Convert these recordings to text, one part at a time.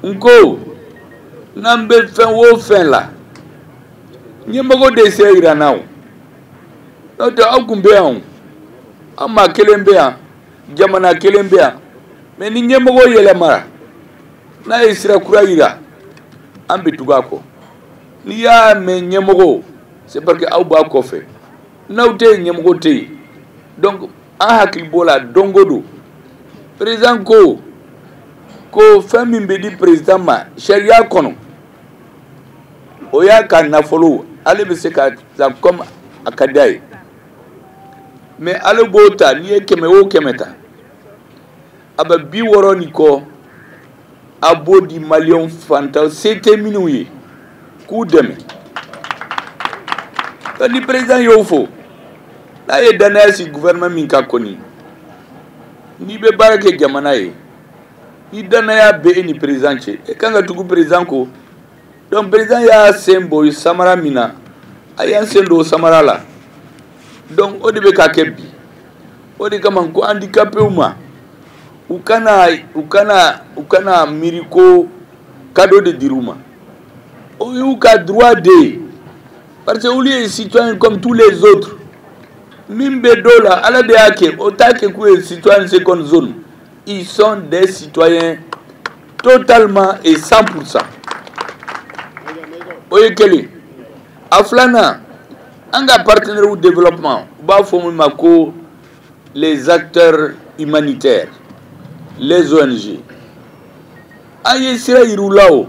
N ko n'an bɛ fɛn o fɛn la, ɲɛmɔgɔ de se yira n na o. N'o tɛ, aw kun bɛ yan o, an maa kelen bɛ yan, jamana kelen bɛ yan. Mais ni ɲɛmɔgɔ yɛlɛmara, n'a ye sira kura yira, an bɛ tugu a kɔ. N'i y'a mɛn ɲɛmɔgɔ, c'est parce que aw b'a kɔfɛ. N'aw tɛ yen, ɲɛmɔgɔ tɛ yen. Donc an hakili b'o la don o don. Président ko ko fɛn min bɛ di président ma sariya kɔnɔ, o y'a ka nafolo, ale bɛ se ka ta comme a ka d'a ye. Mais ale b'o ta, n'i ye 100 o 100 ta, a bɛ 60 ni kɔ, a b'o di maliyɛnw fantan se tɛ minnu ye k'u dɛmɛ. Donc ni président y'o fɔ, n'a ye danaya sigi gouvernement min kan kɔni, n'i bɛ baara kɛ jamana ye, ni danaya bɛ e ni président cɛ, e kan ka tugu président kɔ. Donc président y'a sen bɔ samara min na, a y'an sen don o samara la. Donc o de bɛ ka kɛ bi. O de kama ko handicapéw ma, u kana miiri ko cadeau de dir'u ma. O y'u ka droit de ye, parce que olu ye citoyen comme tous les autres. Min bɛ dɔw la, Ala de y'a kɛ, o t'a kɛ k'u ye citoyen seconde zone. Ils sont des citoyens totalement et 100%. O ye kelen. A filanan, an ka partenaires au développement, u b'a fɔ min ma ko les acteurs humanitaires, les ONG, an ye sira yir'u la. O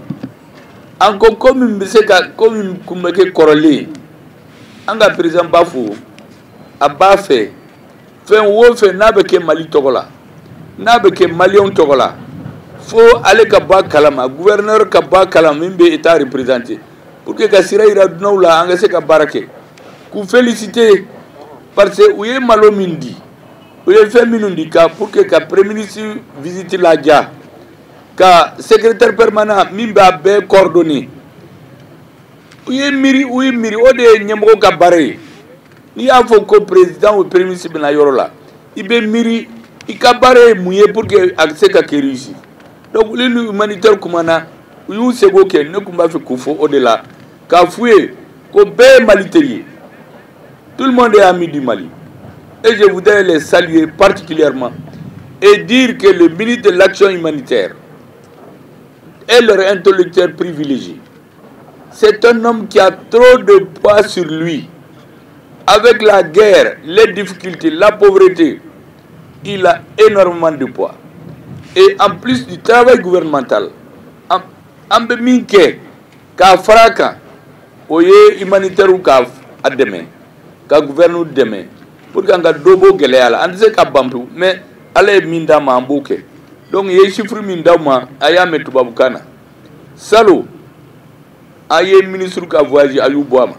an ko ko min bɛ se ka ko min kun bɛ kɛ kɔrɔlen, an ka président b'a fɔ a b'a fɛ fɛn o fɛn n'a bɛ kɛ Mali tɔgɔ la, n'a bɛ kɛ maliyɛnw tɔgɔ la, fo ale ka bɔ a kalama, gouverneur ka bɔ a kalama min bɛ état représenter, pour que ka sira yira dunanw la, an ka se ka baara kɛ. K'u féliciter, parce que u ye malo min di, u ye fɛn minnu di ka pour que ka premier ministre visite ladiya, ka secrétaire permanent min b'a bɛɛ coordonner, u ye miiri, u ye miiri. O de ye ɲɛmɔgɔ ka baara ye. N'i y'a fɔ ko président ou premier ministre bɛna yɔrɔ la, i bɛ miiri i ka baara ye mun ye pour que a bɛ se ka kɛ réussir. Donc olu ni humanitaire kumana, u y'u seko kɛ. Ne tun b'a fɛ k'o fɔ o de la, k'a f'u ye ko bɛɛ ye Mali teri ye. Tout le monde est ami du Mali et je voudrais les saluer particulièrement et dire que le ministre de l'Action humanitaire est leur interlocuteur privilégié. C'est un homme qui a trop de poids sur lui. Avec la guerre, les difficultés, la pauvreté, il a énormément de poids. Et en plus du travail gouvernemental, an bɛ min kɛ k'a fara a kan, o ye humanitaire ka a dɛmɛ, ka gouverneur dɛmɛ pour que an ka dɔ bɔ gɛlɛya la. An tɛ se ka ban pewu, mais Ala ye min d'an ma, an b'o kɛ. Donc i ye chiffre min d'aw ma, a y'a mɛn tubabukan na. Salon, a ye ministre ka voyage, a y'u bɔ a ma.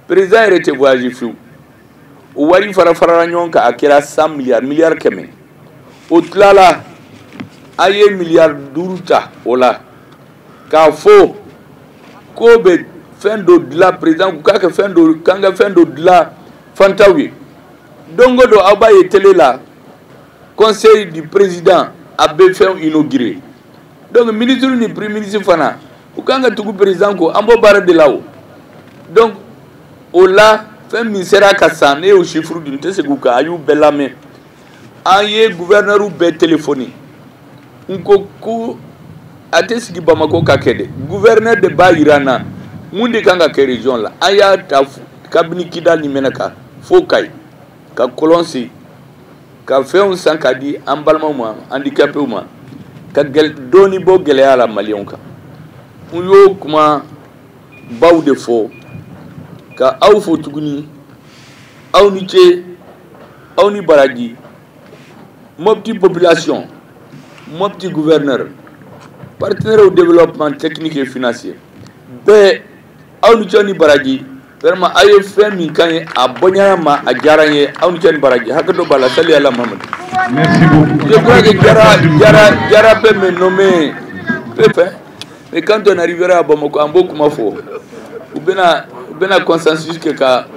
Président yɛrɛ tɛ voyage fiyewu. O wari fara farala ɲɔgɔn kan, a kɛra 100 milliards, miliyari 100. O tilala, a ye miliyari 5 ta o la k'a fɔ ko bɛ fɛn dɔ dilan. Président ko k'a kɛ fɛn dɔ, k'an ka fɛn dɔ dilan fantaw ye. Don o don, aw b'a ye télé la, conseil du président a bɛ fɛn inauguré. Donc ministre ni premier ministre fana, u kan ka tugu président kɔ, an b'o baara de la o. Donc o la, fɛn min sera ka san, ne y'o chiffre di, n tɛ segin u kan, a y'u bɛɛ lamɛn. An ye gouverneur bɛɛ téléphoné. N ko ko a tɛ sigi Bamako ka kɛ dɛ, gouverneur de b'a yira an na mun de kan ka kɛ région la. An y'a ta kabini Kidal ni Mɛnaka fo Kayi, ka kɔlɔn sen, ka fɛnw san k'a di an balimaw ma, handicapéw ma, ka dɔɔni bɔ gɛlɛya la maliyɛnw kan. N y'o kuma baw de fɔ ka aw fo tuguni. Aw ni ce, aw ni baraji. Mopti population, Mopti gouverneur, partenaire au développement technique et financier bɛɛ, aw ni ce ni baraji. Vraiment, aw ye fɛn min kan ye, a bɔɲana ma, a diyara n ye. Aw ni ce ni baraji. Hakɛ dɔ b'a la. Sali ala Mamadu. Merci beaucoup. Je crois que Jara, Jara, Jara peut me nommer, peut faire. Mais quand on arrivera à Bamako, an b'o kuma fɔ. U bɛna consensus kɛ ka